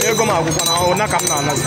Ego m agwụkwa na ọ na ka m na-anazi.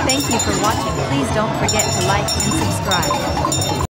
Thank you for watching. Please don't forget to like and subscribe.